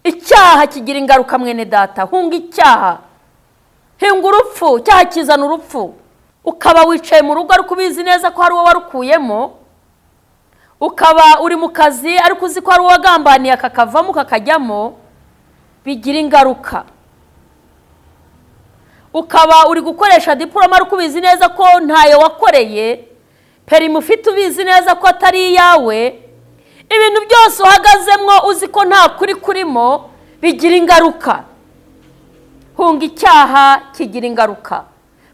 Icyaha kigira ingaruka mwene data, hunga icyaha, hunga urupfu, icyaha kizana urupfu. Ukaba wicaye mu rugo ariko ubizi neza ko hari uwo warukuyemo, ukaba uri mu kazi ariko uzi ko hari uwo wagambaniye akakavamo kakajyamo, bigira ingaruka. Ukaba uri gukoresha diporome ariko ubizi neza ko ntayo wakoreye, perimi ufite ubizi neza ko atari iyawe, ibintu byose uhagazemo uzi ko nta kuri kurimo, bigira ingaruka. Hunga icyaha kigira ingaruka,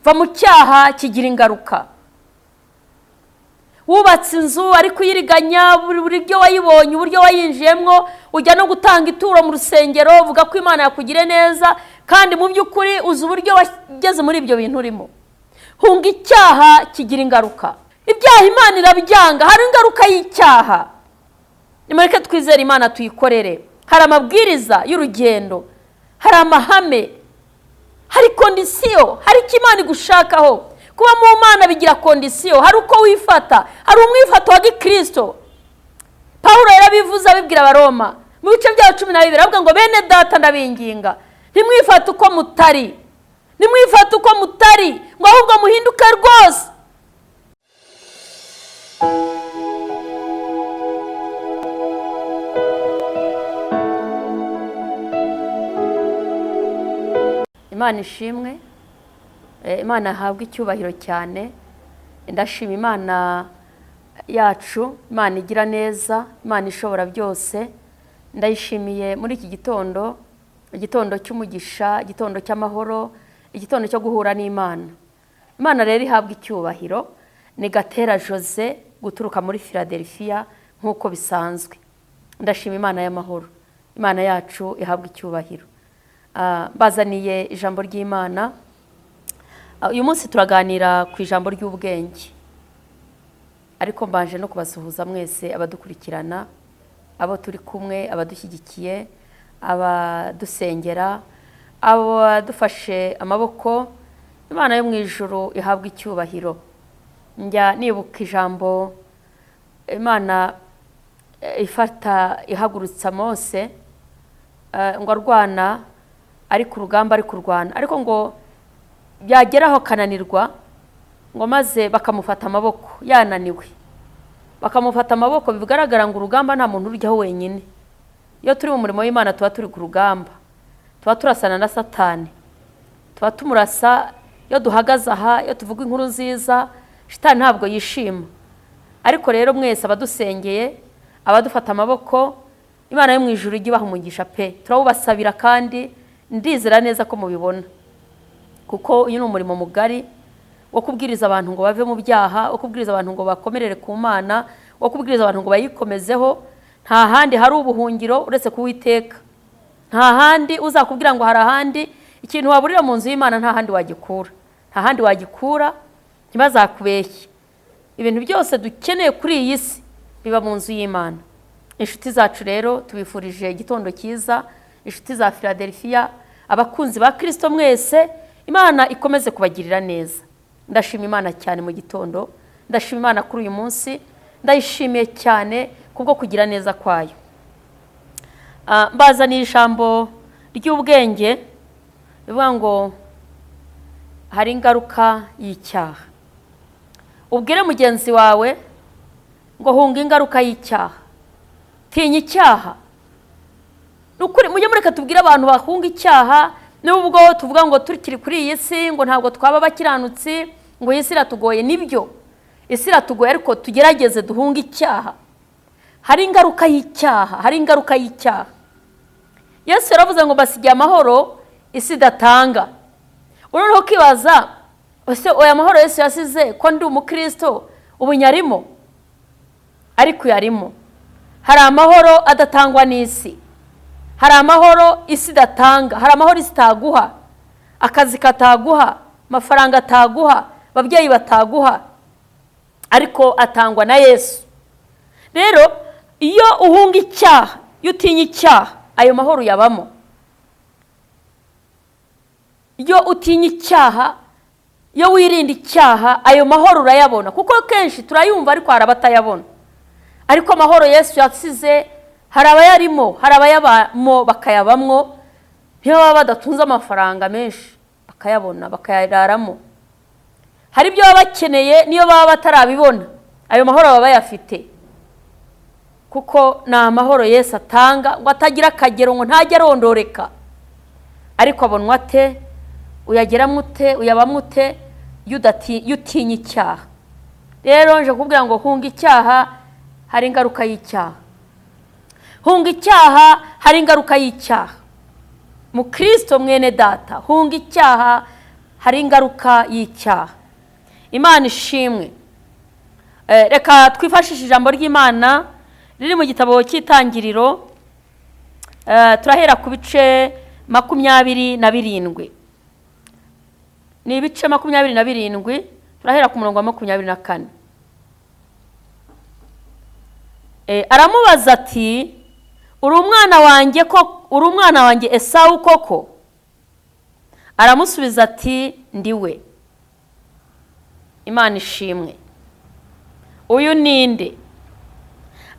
va mu cyaha kigira ingaruka. Wubatse inzu ariko uyiriganya, buri byo wayibonye, uburyo wayinjiyemo, ujya no gutanga ituro mu rusengero uvuga ko Imana yakugire neza, kandi mu by'ukuri uzi uburyo wageze muri ibyo bintu urimo. Hunga icyaha kigira ingaruka. Ibyaha Imana irabyanga, hari ingaruka y'icyaha. Nimureke twizere Imana tuyikorere. Hari amabwiriza y'urugendo, hari amahame, hari condition, hari icyo Imana igushakaho. Kuba mu Mana bigira condition, hari uko wifata, hari umwifato wa gikirisito. Pawulo yarabivuze abibwira Abaroma mu bice bya 12, aravuga ngo bene data ndabinginga, ntimwifate uko mutari, ntimwifate uko mutari, ngo ahubwo muhinduke rwose. Imana ishimwe, Imana ahabwe icyubahiro cyane. Ndashima Imana yacu, Imana igira neza, Imana ishobora byose. Ndayishimiye muri iki gitondo, igitondo cy'umugisha, igitondo cy'amahoro, igitondo cyo guhura n'Imana. Imana rero ihabwa icyubahiro. Ni Gatera Jose guturuka muri Philadelphia nk'uko bisanzwe. Ndashima Imana y'amahoro, Imana yacu ihabwa icyubahiro. Mbazaniye ijambo ry'Imana. Uyu munsi turaganira ku ijambo ry'ubwenge, ariko mbanje no kubasuhuza mwese abadukurikirana, abo turi kumwe, abadushyigikiye, abadusengera, abadufashe amaboko. Imana yo mu ijuru ihabwa icyubahiro. Njya nibuka ijambo Imana ifata ihagurutsa Mose ngo arwana ari ku rugamba, ari kurwana, ariko ngo byageraho akananirwa, ngo maze bakamufata amaboko yananiwe, bakamufata amaboko. Bigaragara ngo urugamba nta muntu urujyaho wenyine. Iyo turi mu murimo w'Imana tuba turi ku rugamba, tuba turasana na Satani, tuba tumurasa. Iyo duhagaze aha, iyo tuvuga inkuru nziza, shitani ntabwo yishima. Ariko rero mwese abadusengeye, abadufata amaboko, Imana yo mu ijuru ijye ibaha umugisha pe. Turawubasabira kandi ndizera neza ko mubibona, kuko uyu ni umurimo mugari wo kubwiriza abantu ngo bave mu byaha, wo kubwiriza abantu ngo bakomerere ku Mana, wo kubwiriza abantu ngo bayikomezeho. Nta handi hari ubuhungiro uretse kuwiteka. Nta handi uzakubwira ngo hari ahandi. Ikintu waburira mu nzu y'Imana nta handi wagikura, nta handi wagikura, ntibazakubeshye. Ibintu byose dukeneye kuri iyi si biba mu nzu y'Imana. Inshuti zacu rero tubifurije igitondo cyiza, inshuti za Philadelphia, abakunzi ba Kristo mwese, Imana ikomeze kubagirira neza. Ndashima Imana cyane mu gitondo, ndashima Imana kuri uyu munsi, ndayishimiye cyane kubwo kugira neza kwayo. Mbazaniye ijambo ry'ubwenge rivuga ngo hari ingaruka y'icyaha. Ubwire mugenzi wawe ngo hunga ingaruka y'icyaha, tinya icyaha. Nukuri mujye mureka tubwire abantu bahunga icyaha, nubwo tuvuga ngo tukiri kuri iyi si ngo ntabwo twaba abakiranutsi, ngo iyi si iratugoye. Nibyo, isi iratugoye, ariko tugerageze duhunge icyaha. Hari ingaruka y'icyaha, hari ingaruka y'icyaha. Yesu yaravuze ngo mbasigiye amahoro isi idatanga. Urabona ukibaza, ese oya amahoro Yesu yasize ko ndi umukristo ubu nyarimo? Ariko uyarimo. Hari amahoro adatangwa n'isi, hari amahoro isi idatanga, hari amahoro isi itaguha, akazi kataguha, amafaranga ataguha, ababyeyi bataguha, ariko atangwa na Yesu. Rero iyo uhunga icyaha, iyo utinya icyaha, ayo mahoro uyabamo. Iyo utinya icyaha, iyo wirinda icyaha, ayo mahoro urayabona, kuko kenshi turayumva ariko hari abatayabona. Ariko amahoro Yesu yasize, Hari abayarimo, hari abayabamo bakayabamwo, niyo baba badatunze amafaranga menshi bakayabona, bakayararamo. Hari ibyo baba bakeneye, niyo baba batarabibona, ayo mahoro baba bayafite, kuko ni amahoro Yesu atanga ngo atagira akagero, ngo ntajya arondoreka. Ariko abonwa ate? Uyageramo ute? Uyabamo ute iyo utinya icyaha? Rero nje kukubwira ngo hunga icyaha, hari ingaruka y'icyaha. Hunga icyaha, hari ingaruka y'icyaha. Mukristo mwene data, hunga icyaha, hari ingaruka y'icyaha. Imana ishimwe. Reka twifashishe ijambo ry'Imana riri mu gitabo cy'Itangiriro. Turahera ku bice 27. Ni ibice 27, turahera ku murongo wa 24. Aramubaza ati: "Uri umwana wanjye ko uri umwana wanjye Esawu koko?" Aramusubiza ati: "Ndi we." Imana ishimwe. Uyu ninde?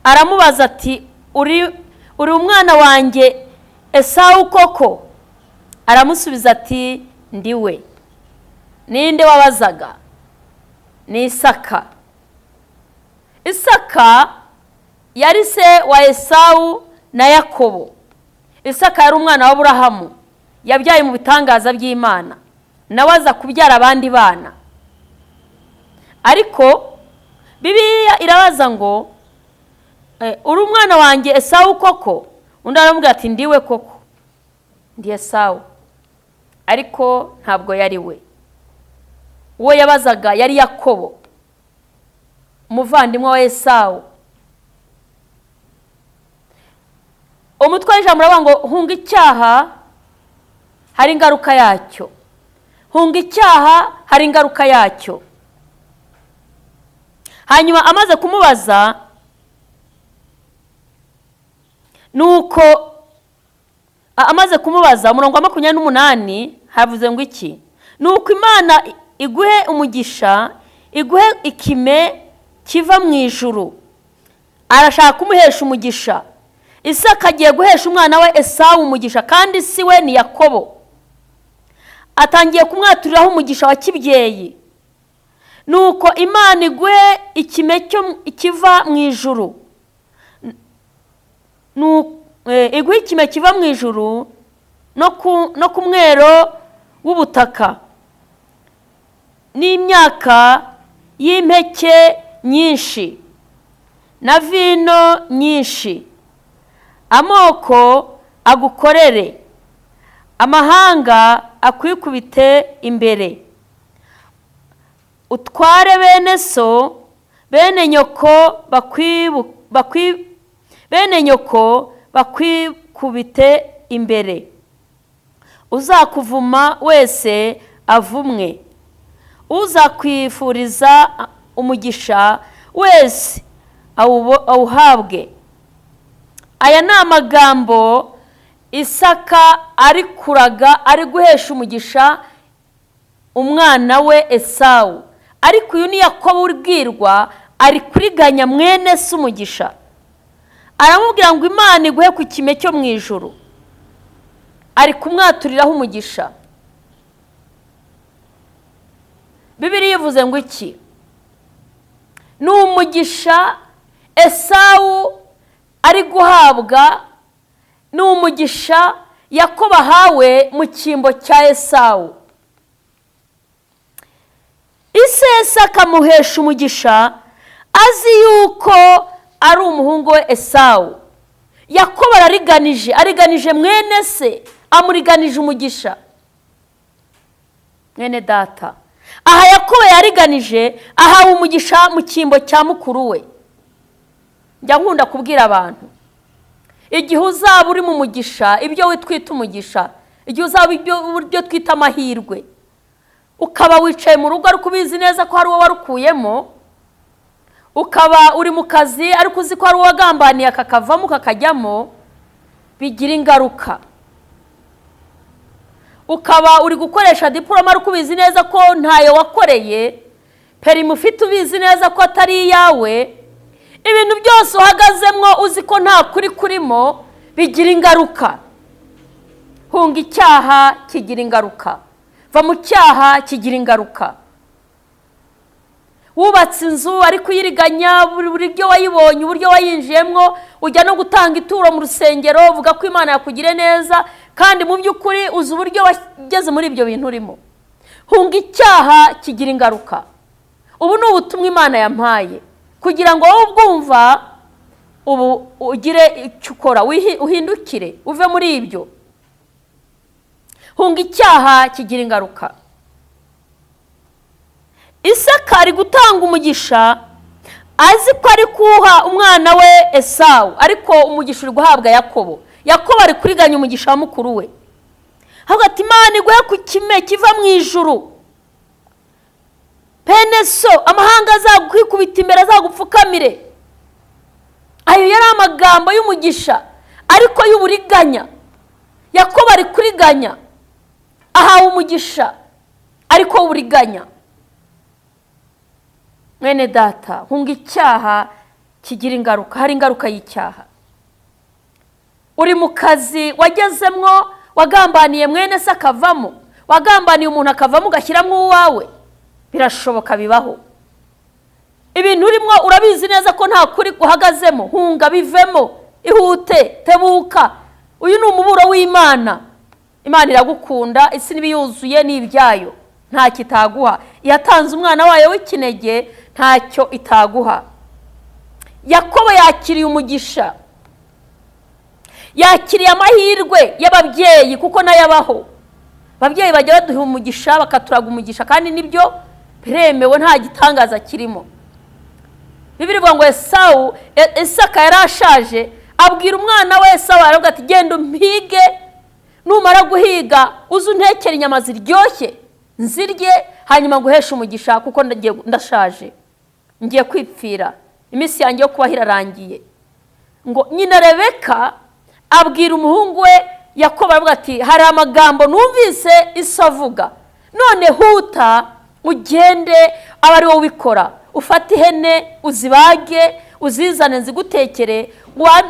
Aramubaza ati: "Uri umwana wanjye Esawu koko?" Aramusubiza ati: "Ndi we." Ninde wabazaga? Ni Isaka. Isaka yari se wa Esawu na Yakobo. Isaka yari umwana wa Aburahamu, yabyaye mu bitangaza by'Imana, nawe aza kubyara abandi bana. Ariko Bibiliya irabaza ngo: "Uri umwana wanjye Esawu koko?" Undi aramubwira ati: "Ndiwe koko, ndi Esawu." Ariko ntabwo yari we. Uwo yabazaga yari Yakobo, umuvandimwe wa Esawu. Umutwe w'ijambo uravuga ngo hunga icyaha, hari ingaruka yacyo. Hunga icyaha, hari ingaruka yacyo. Hanyuma amaze kumubaza, nuko amaze kumubaza, umurongo wa 28 havuze ngo iki? Nuko Imana iguhe umugisha, iguhe ikime kiva mu ijuru. Arashaka kumuhesha umugisha. Isaka agiye guhesha umwana we Esawu umugisha, kandi si we, ni Yakobo. Atangiye kumwaturiraho umugisha wa kibyeyi. Nuko Imana iguhe ikime kiva mu ijuru, iguhe ikime kiva mu ijuru no ku mwero w'ubutaka, n'imyaka y'impeke nyinshi na vino nyinshi. Amoko agukorere, amahanga akwikubite imbere. Utware bene so, bene nyoko bakwikubite imbere. Uzakuvuma wese avumwe, uzakwifuriza umugisha wese awuhabwe. Aya ni amagambo Isaka ari kuraga, ari guhesha umugisha umwana we Esawu. Ariko uyu ni Yakobo ubwirwa, ari kuriganya mwene se umugisha. Aramubwira ngo Imana iguhe ku kime cyo mu ijuru. Ari kumwaturiraho umugisha. Bibiliya ivuze ngo iki? Ni umugisha Esawu ari guhabwa, ni umugisha Yakobo ahawe mu cyimbo cya Esawu. Ise akamuhesha umugisha azi yuko ari umuhungu we Esawu. Yakobo arariganije, ariganije mwene se, amuriganije umugisha. Mwene data, aha Yakobo yariganije, ahawe umugisha mu cyimbo cya mukuru we. Njya nkunda kubwira abantu, igihe uzaba uri mu mugisha, ibyo twita umugisha, igihe uzaba ibyo twita amahirwe, ukaba wicaye mu rugo ariko ubizi neza ko hari uwo warukuyemo, ukaba uri mu kazi ariko uzi ko hari uwo wagambaniye kakavamo kakajyamo, bigira ingaruka. Ukaba uri gukoresha diporome ariko ubizi neza ko ntayo wakoreye, perimi ufite ubizi neza ko atari iyawe, Ibintu byose uhagazemo uzi ko nta kuri kurimo bigira ingaruka. Hunga icyaha kigira ingaruka, va mu cyaha kigira ingaruka. Wubatse inzu ariko uyiriganya, buri buryo wayibonye, uburyo wayinjiyemo, ujya no gutanga ituro mu rusengero uvuga ko Imana yakugiriye neza, kandi mu by'ukuri uzi uburyo wageze muri ibyo bintu urimo. Hunga icyaha kigira ingaruka. Ubu ni ubutumwa Imana yampaye kugira ngo wowe ubwumva ubu ugire icyo ukora, uhindukire uve muri ibyo. Hunga icyaha kigira ingaruka. Isaka ari gutanga umugisha azi ko ari kuwuha umwana we Esawu, ariko umugisha uri guhabwa Yakobo. Yakobo ari kuriganya umugisha wa mukuru we, avuga ati Imana iguhe ku kime kiva mu ijuru, pene so amahanga azakwikubita imbere, azagupfukamire. Ayo yari amagambo y'umugisha ariko y'uburiganya. Yakobo ari kuriganya, ahawe umugisha ariko w'uburiganya. Mwene data, hunga icyaha kigira ingaruka. Hari ingaruka y'icyaha. Uri mu kazi wagezemwo, wagambaniye mwene se akavamo, wagambaniye umuntu akavamo, ugashyiramo uwawe. Birashoboka, bibaho. Ibintu urimo urabizi neza ko nta kuri uhagazemo, hunga, bivemo, ihute, tebuka. Uyu ni umuburo w'Imana. Imana iragukunda, isi n'ibiyuzuye ni ibyayo, ntacyo itaguha. Yatanze umwana wayo w'ikinege, ntacyo itaguha. Yakobo yakiriye umugisha, yakiriye amahirwe y'ababyeyi, kuko nayo abaho. Ababyeyi bajya baduha umugisha, bakaturaga umugisha, kandi nibyo biremewe, nta gitangaza kirimo. Bibiliya ivuga ngo Isaka yari ashaje, abwira umwana we Esawu, aravuga ati genda umpige, numara guhiga uze untekere inyama ziryoshye nzirye, hanyuma nguheshe umugisha, kuko ndashaje, ngiye kwipfira, iminsi yanjye yo kubaho irarangiye. Ngo nyina Rebeka abwira umuhungu we Yakobo, aravuga ati hari amagambo numvise iso avuga, none huta ugende abe ari wowe ubikora, ufate ihene uzibage uzizane nzigutekere,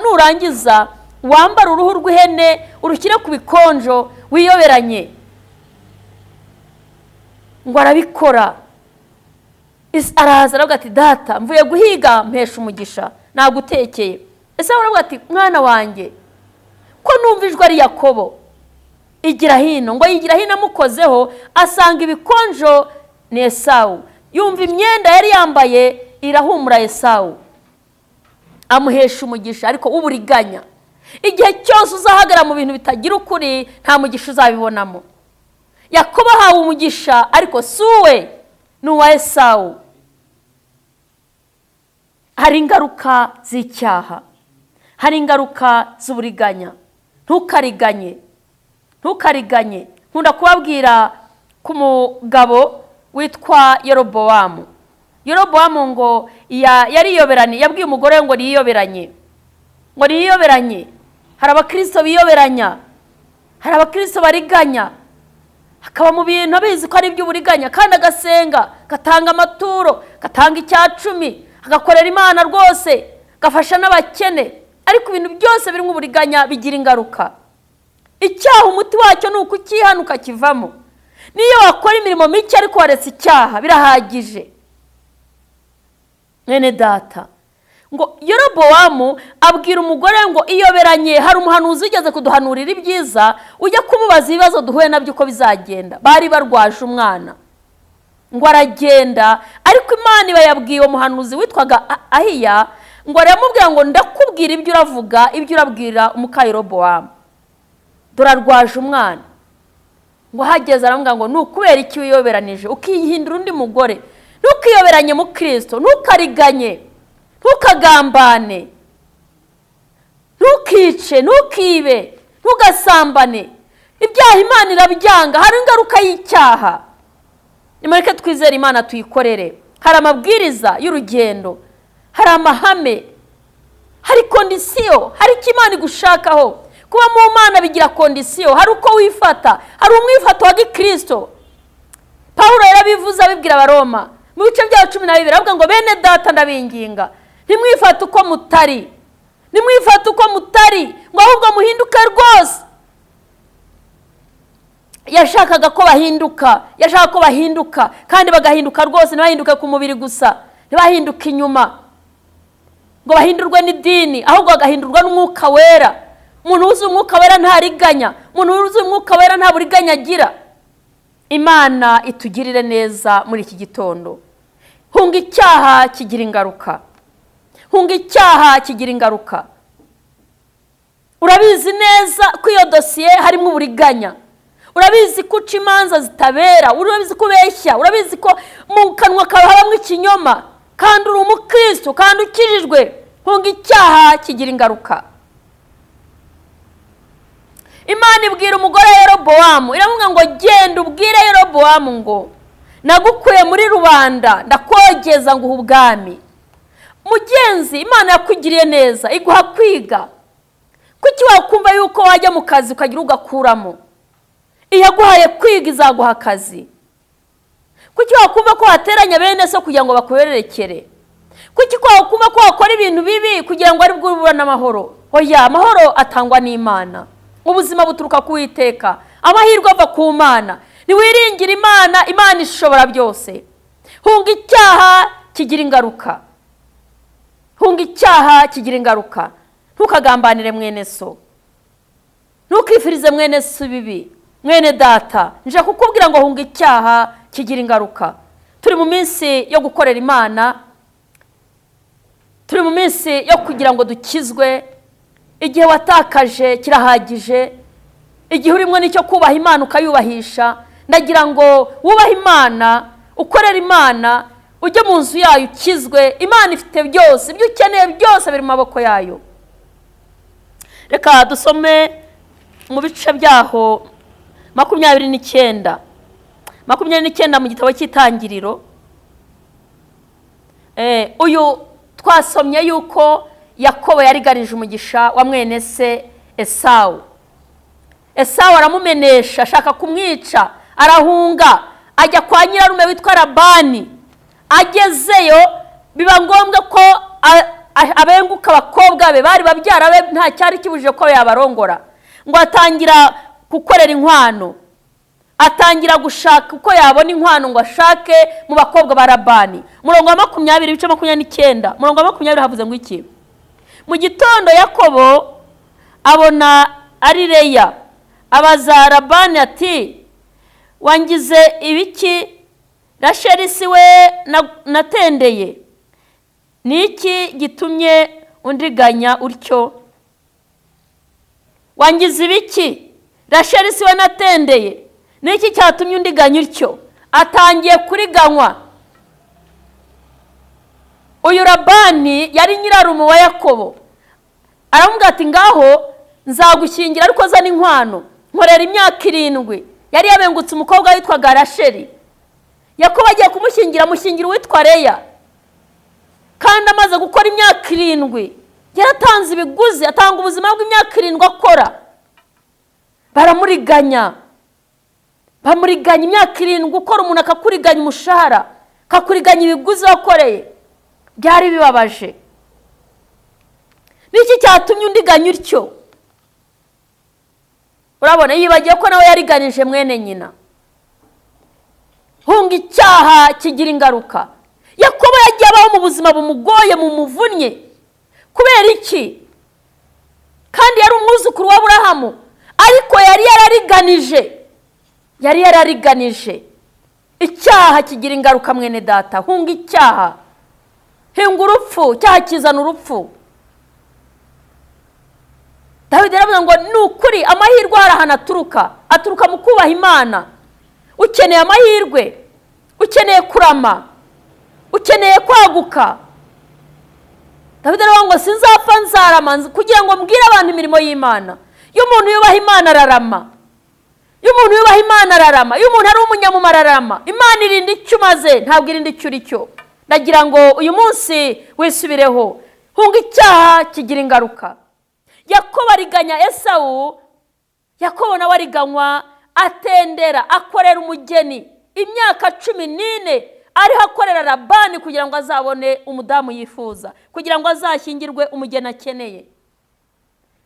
nurangiza wambare uruhu rw'ihene urushyire ku bikonjo wiyoberanye. Ngo arabikora, araza aravuga ati data mvuye guhiga mpesha umugisha nagutekeye. Ese aravuga ati mwana wanjye ko numva ijwi ari Yakobo, igira hino. Ngo yigira hino, amukozeho asanga ibikonjo ni Esawu, yumva imyenda yari yambaye irahumura Esawu, amuhesha umugisha ariko w'uburiganya. Igihe cyose uzahagarara mu bintu bitagira ukuri, nta mugisha uzabibonamo. Yakobo ahawe umugisha ariko si uwe, ni uwa Esawu. Hari ingaruka z'icyaha, hari ingaruka z'uburiganya. Ntukariganye, ntukariganye. Nkunda kubabwira ku mugabo witwa Yerobowamu. Yerobowamu ngo yariyoberanye, yabwiye umugore we ngo niyiyoberanye, ngo niyiyoberanye. Hari abakristo biyoberanya, hari abakristo bariganya, akaba mu bintu abizi ko ari iby'uburiganya, kandi agasenga, agatanga amaturo, agatanga icya cumi, agakorera Imana rwose, agafasha n'abakene, ariko ibintu byose birimo uburiganya bigira ingaruka. Icyaha umuti wacyo ni ukukihana ukakivamo. Niyo wakora imirimo mike ariko waretse icyaha birahagije. Mwene data, ngo Yerobowamu abwira umugore ngo iyoberanye, hari umuhanuzi wigeze kuduhanurira ibyiza, ujya kumubaza ibibazo duhuye nabyo uko bizagenda. Bari barwaje umwana, ngo aragenda, ariko Imana iba yabwiye uwo muhanuzi witwaga Ahiya, ngo aramubwira ngo ndakubwira ibyo uravuga, ibyo urabwira muka Yerobowamu, dore arwaje umwana. Ngo ahageze aramubwira ngo ni ukubera iki wiyoberanije ukihindura undi mugore? Ntukiyoberanye mu Kristo, ntukariganye, ntukagambane, ntukice, ntukibe, ntugasambane. Ibyaha Imana irabyanga, hari ingaruka y'icyaha. Nimureke twizere Imana tuyikorere. Hari amabwiriza y'urugendo, hari amahame, hari condition, hari icyo Imana igushakaho. Kuba mu Mana bigira condition, hari uko wifata, hari umwifato wa gikristo. Pawulo yarabivuze abibwira Abaroma mu bice byaho 12, aravuga ngo bene data ndabinginga, Ntimwifate uko mutari, ntimwifate uko mutari, ngo ahubwo muhinduke rwose. Yashakaga ko bahinduka, yashakaga ko bahinduka kandi bagahinduka rwose, ntibahinduke ku mubiri gusa, ntibahinduke inyuma ngo bahindurwe n'idini, ahubwo bagahindurwa n'umwuka wera. Umuntu wuzuye umwuka wera ntariganya, umuntu wuzuye umwuka wera nta buriganya agira. Imana itugirire neza muri iki gitondo. Hunga icyaha kigira ingaruka, hunga icyaha kigira ingaruka. Urabizi neza ko iyo dosiye harimo uburiganya, urabizi ko uca imanza zitabera, urabizi ko ubeshya, urabizi ko mu kanwa kawe habamo ikinyoma, kandi uri umukristo kandi ukijijwe. Hunga icyaha kigira ingaruka. Imana ibwira umugore Yerobowamu, iramubwira ngo genda ubwire Yerobowamu ngo nagukuye muri rubanda ndakogeza nguha ubwami. Mugenzi, Imana yakugiriye neza iguha kwiga. Kuki wakumva yuko wajya mu kazi ukagira ugakuramo? Iyaguhaye kwiga izaguha akazi. Kuki wakumva ko wateranya bene so kugira ngo bakubererekere? Kuki wakumva ko wakora ibintu bibi kugira ngo aribwo ubone amahoro? Oya, amahoro atangwa n'Imana. Ubuzima buturuka ku Uwiteka, amahirwe ava ku Mana. Ntiwiringire Imana, Imana ishobora byose. Hunga icyaha kigira ingaruka, hunga icyaha kigira ingaruka. Ntukagambanire mwene so, ntukifurize mwene so ibibi. Mwene data, nje kukubwira ngo hunga icyaha kigira ingaruka. Turi mu minsi yo gukorera Imana, turi mu minsi yo kugira ngo dukizwe. Igihe watakaje kirahagije, igihe urimo nicyo kubaha Imana ukayubahisha. Ndagira ngo wubahe Imana, ukorere Imana, ujye mu nzu yayo ukizwe. Imana ifite byose, ibyo ukeneye byose biri mu maboko yayo. Reka dusome mu bice byaho 29, 29 mu gitabo cy'Itangiriro. Uyu twasomye yuko Yakobo yariganije umugisha wa mwene se Esawu. Esawu aramumenesha, ashaka kumwica, arahunga ajya kwa nyirarume witwa Labani. Agezeyo biba ngombwa ko abenguka abakobwa be bari babyara be, nta cyari kibujije ko yabarongora. Ngo atangira gukorera inkwano, atangira gushaka uko yabona inkwano ngo ashake mu bakobwa ba Labani. Umurongo wa 20, ibice 29, umurongo wa 20 havuze ngo iki? Mu gitondo Yakobo abona ari Leya, abaza Labani ati wangize ibiki? Rasheli si we natendeye? Ni iki gitumye undiganya utyo? Wangize ibiki? Rasheli si we natendeye? Ni iki cyatumye undiganya utyo? Atangiye kuriganywa. Uyu Labani yari nyirarume wa Yakobo, aramubwira ati ngaho nzagushyingira ariko zana inkwano, nkorera imyaka 7. Yari yabengutse umukobwa witwaga Rasheli. Yakobo agiye kumushyingira, amushyingira uwitwa Leya, kandi amaze gukora imyaka 7 yaratanze ibiguzi, atanga ubuzima bw'imyaka 7 akora. Baramuriganya, bamuriganya imyaka 7 ukora, umuntu akakuriganya umushahara, akakuriganya ibiguzi wakoreye. Byari bibabaje. Niki cyatumye undiganya utyo? Urabona yibagiye ko nawe yariganije mwene nyina. Hunga icyaha kigira ingaruka. Yakobo yagiye abaho mu buzima bumugoye, mumuvunnye. Kubera iki? Kandi yari umwuzukuru wa Aburahamu, ariko yari yarariganije, yari yarariganije. Icyaha kigira ingaruka mwene data. Hunga icyaha, hunga urupfu. Icyaha kizana urupfu. Dawidi yaravuze ngo ni ukuri amahirwe hari ahantu aturuka, aturuka mu kubaha Imana. Ukeneye amahirwe, ukeneye kurama, ukeneye kwaguka. Dawidi aravuga ngo sinzapfa nzarama kugira ngo mbwire abantu imirimo y'Imana. Iyo umuntu yubaha Imana ararama, iyo umuntu yubaha Imana ararama, iyo umuntu ari umunyamumaro ararama. Imana irinda icyo umaze, ntabwo irinda icyo uri cyo. Ndagira ngo uyu munsi wisubireho, hunga icyaha kigira ingaruka. Yakobo ariganya Esawu, Yakobo nawe ariganywa, atendera, akorera umugeni imyaka 14, Ariho akorera Labani kugira ngo azabone umudamu yifuza, kugira ngo azashyingirwe umugeni akeneye.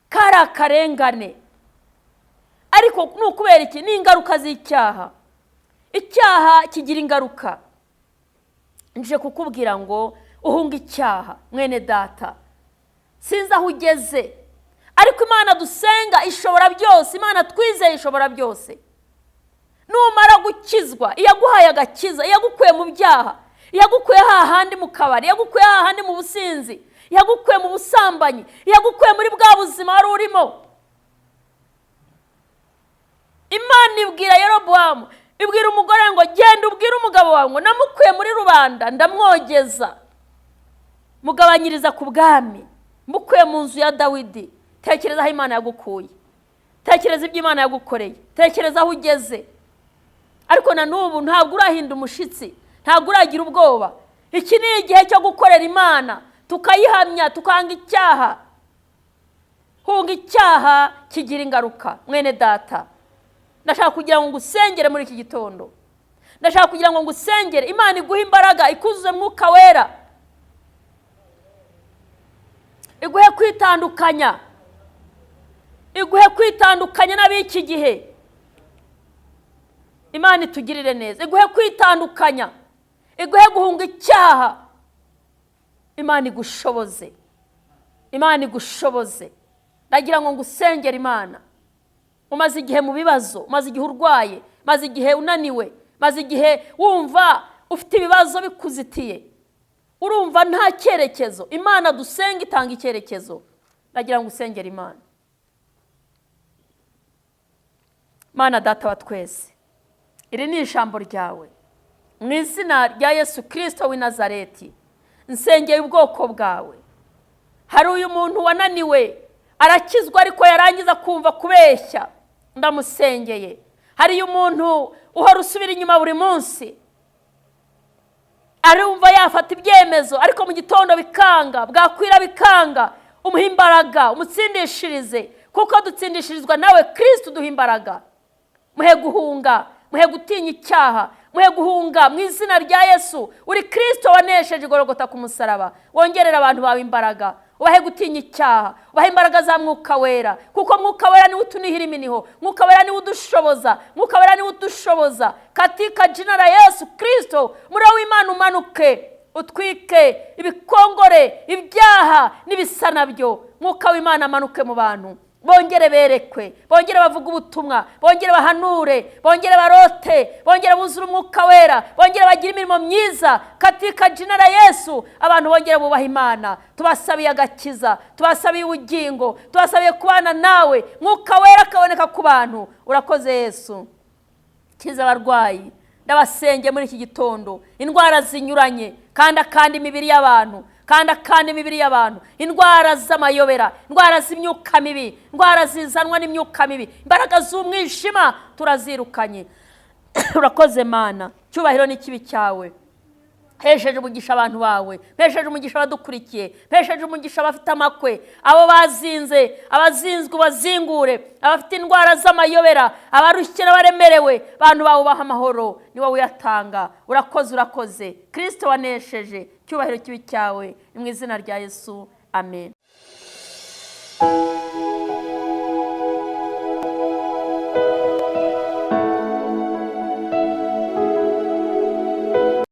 Kari akarengane. Ariko ni ukubera iki? Ni ingaruka z'icyaha. Icyaha kigira ingaruka. Nje kukubwira ngo uhunge icyaha, mwene data. Sinzi aho ugeze, ariko Imana dusenga ishobora byose, Imana twizeye ishobora byose. Numara gukizwa, iyaguhaye agakiza, iyagukuye mu byaha, iyagukuye hahandi mu kabari, iyagukuye hahandi mu businzi, iyagukuye mu busambanyi, iyagukuye muri bwa buzima wari urimo. Imana ibwira Yerobowamu, ibwira umugore ngo genda ubwire umugabo wawe ngo namukuye muri rubanda ndamwogeza, mugabanyiriza ku bwami, mukuye mu nzu ya Dawidi. Tekereza aho Imana yagukuye, tekereza ibyo Imana yagukoreye, tekereza aho ugeze. Ariko na n'ubu ntabwo urahinda umushitsi, ntabwo uragira ubwoba. Iki ni igihe cyo gukorera Imana, tukayihamya, tukanga icyaha. Hunga icyaha kigira ingaruka, mwene data. Ndashaka kugira ngo ngusengere muri iki gitondo. Ndashaka kugira ngo ngusengere, Imana iguhe imbaraga, ikuzuze Mwuka Wera, iguhe kwitandukanya, iguhe kwitandukanya n'ab'iki gihe. Imana itugirire neza, iguhe kwitandukanya, iguhe guhunga icyaha. Imana igushoboze, Imana igushoboze. Ndagira ngo ngusengere Imana. Umaze igihe mu bibazo, umaze igihe urwaye, umaze igihe unaniwe, umaze igihe wumva ufite ibibazo bikuzitiye, urumva nta cyerekezo. Imana dusenga itanga icyerekezo. Ndagira ngo usengere Imana. Mana data wa twese, iri ni ijambo ryawe. Mu izina rya Yesu Kristo w'i Nazareti, nsengeye ubwoko bwawe. Hari uyu muntu wananiwe, arakizwa ariko yarangiza kumva kubeshya, ndamusengeye. Hari uyu muntu uhora usubira inyuma buri munsi, arumva yafata ibyemezo ariko mu gitondo bikanga, bwakwira bikanga. Umuhe imbaraga, umutsindishirize, kuko dutsindishirizwa nawe Kristo uduha imbaraga. Muhe guhunga, muhe gutinya icyaha, muhe guhunga mu izina rya Yesu. Uri Kristo wanesheje igorogota ku musaraba. Wongerera abantu bawe imbaraga, ubahe gutinya icyaha, ubahe imbaraga za Mwuka Wera, kuko Mwuka Wera niwe utunihira iminiho, Mwuka Wera niwe udushoboza, Mwuka Wera niwe udushoboza. Katika jina la Yesu Kristo, umuriro w'Imana umanuke, utwike ibikongore, ibyaha n'ibisa nabyo. Mwuka w'Imana amanuke mu bantu, bongere berekwe, bongere bavuge ubutumwa, bongere bahanure, bongere barote, bongere buzure Umwuka Wera, bongere bagire imirimo myiza. Katika jina la Yesu, abantu bongere bubaha Imana. Tubasabiye agakiza, tubasabiye ubugingo, tubasabiye kubana nawe. Mwuka Wera akaboneka ku bantu. Urakoze Yesu. Kiza abarwayi, ndabasenge muri iki gitondo, indwara zinyuranye, kandi akanda imibiri y'abantu, kandi akanda imibiri y'abantu, indwara z'amayobera, indwara z'imyuka mibi, indwara zizanwa n'imyuka mibi, imbaraga z'umwijima turazirukanye. Urakoze Mana, cyubahiro n'ikibi cyawe. Mpesheje umugisha abantu bawe, mpesheje umugisha abadukurikiye, mpesheje umugisha abafite amakwe, abo bazinze, abazinzwe ubazingure, abafite indwara z'amayobera, abarushye n'abaremerewe, abantu bawe ubaha amahoro, ni wowe uyatanga. Urakoze, urakoze Kristo wanesheje. Cyubahiro kibi cyawe, ni mu izina rya Yesu, amen.